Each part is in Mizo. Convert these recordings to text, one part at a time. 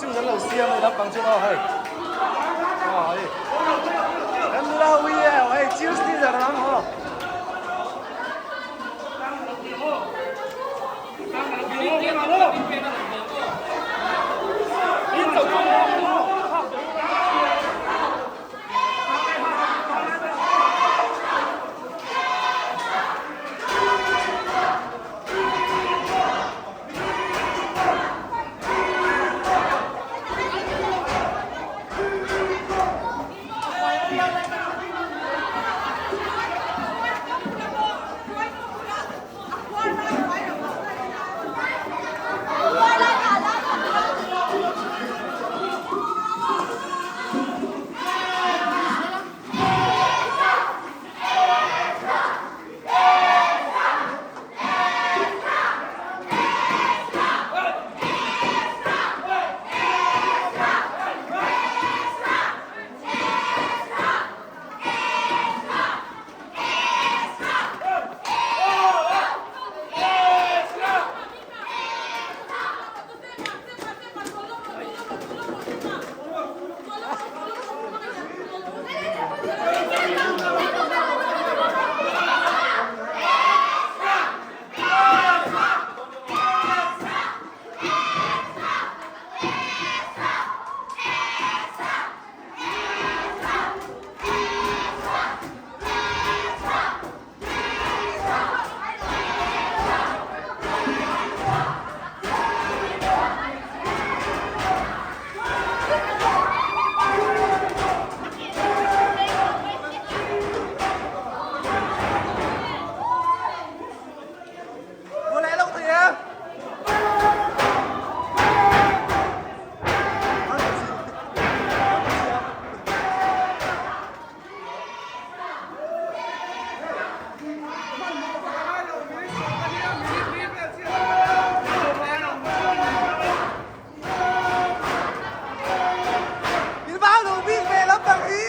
Juice an lo siam a ni lampang chuan aw hei aw hei kan nula ho hi e hei cheers ti zar ang aw. In vau lo bik ve lampang hi.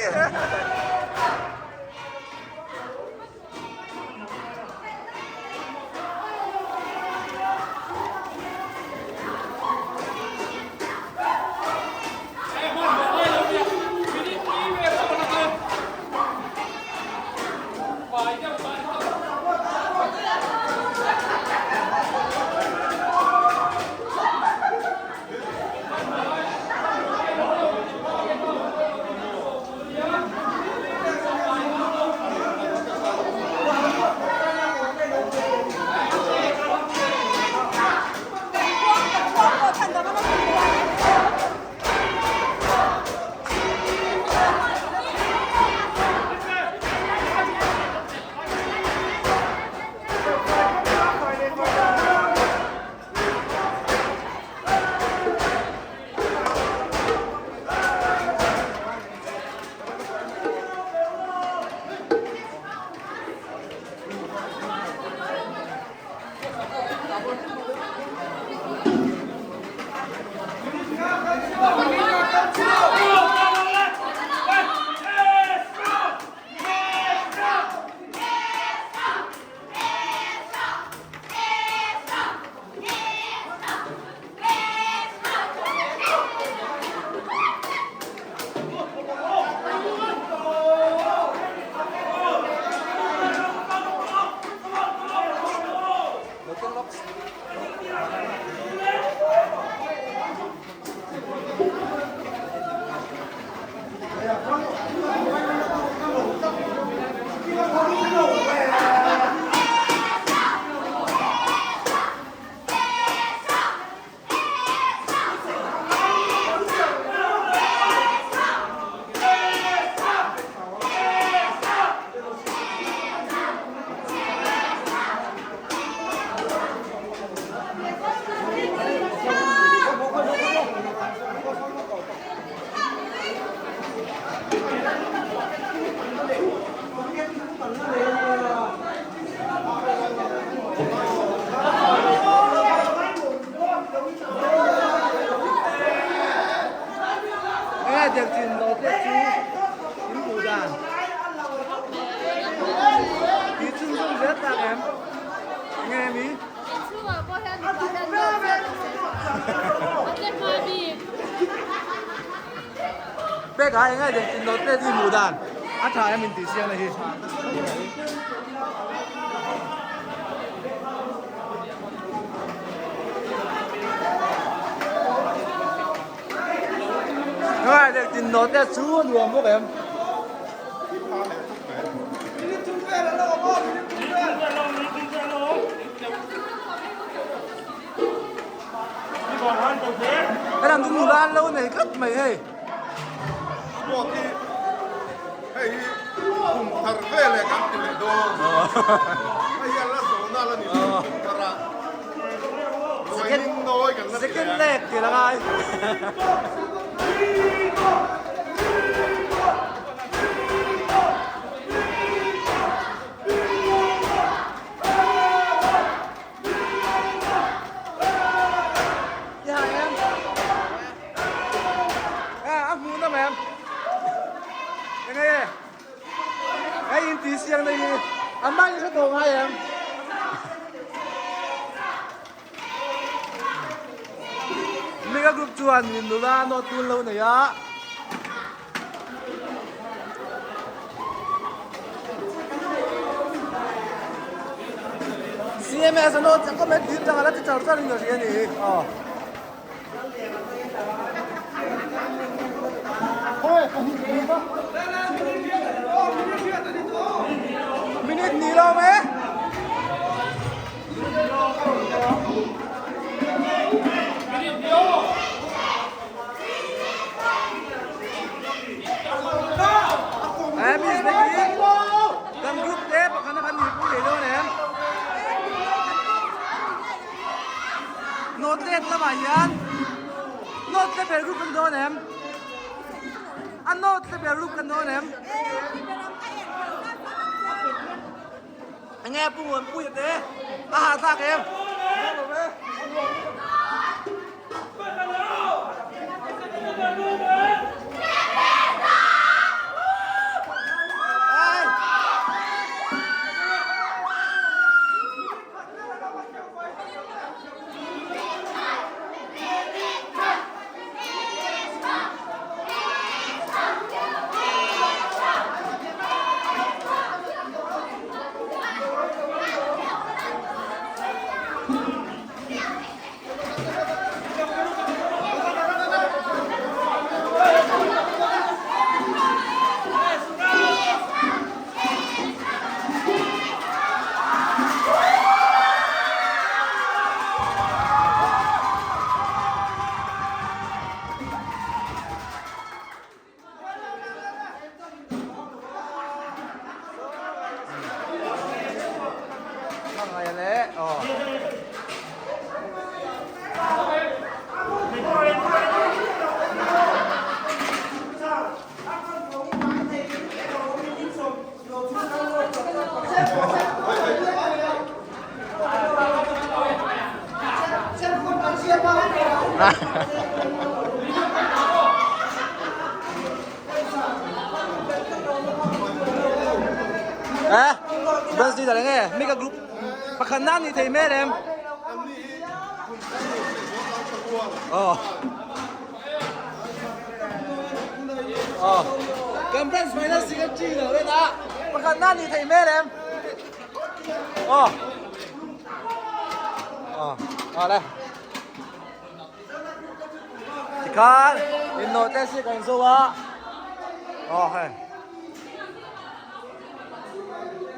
Nghe được chuyện đó thế chú in bù đàn thì chung chung rất là em nghe mi. Pek a engai dek tin note let i hmuh dan a tha em in tih siang na hi. Ngai dek tin note let chu a nuam bawk em. Helam chu nula an lo nei tlat mai hei. Sport hi hei hi kum thar vel eh kan ti leh dawn. Hei hi a la zawhna la ni lo kum thar ah. Ruaining nawi kan la ti leh. Second leg ti la ngai. A hmuh na mem enge hei in ti siang na hi a mai hre tawh ngai em Mega group chuan nula nawt tun lo nei a. CMS an awt chak awm e tih tang ala ti char char in ka hria a ni hi aw. Minute ni lo awm e. Kan group te pakhat na kan nihpui thei dawn em? Note let lamah hian note le ber group kan dawn em? A note le ber group kan dawn em? Enge pu nguan puia te a hahthlak em? Eh, bus đi là nghe, mấy cái group pakhat na ni thei mel em. Oh. Oh. Kan branch final secretary lo le na. Pakhat na ni thei mel em. Oh. Oh. Oh le. Tikhan, in note si kan zo a. Oh, hei.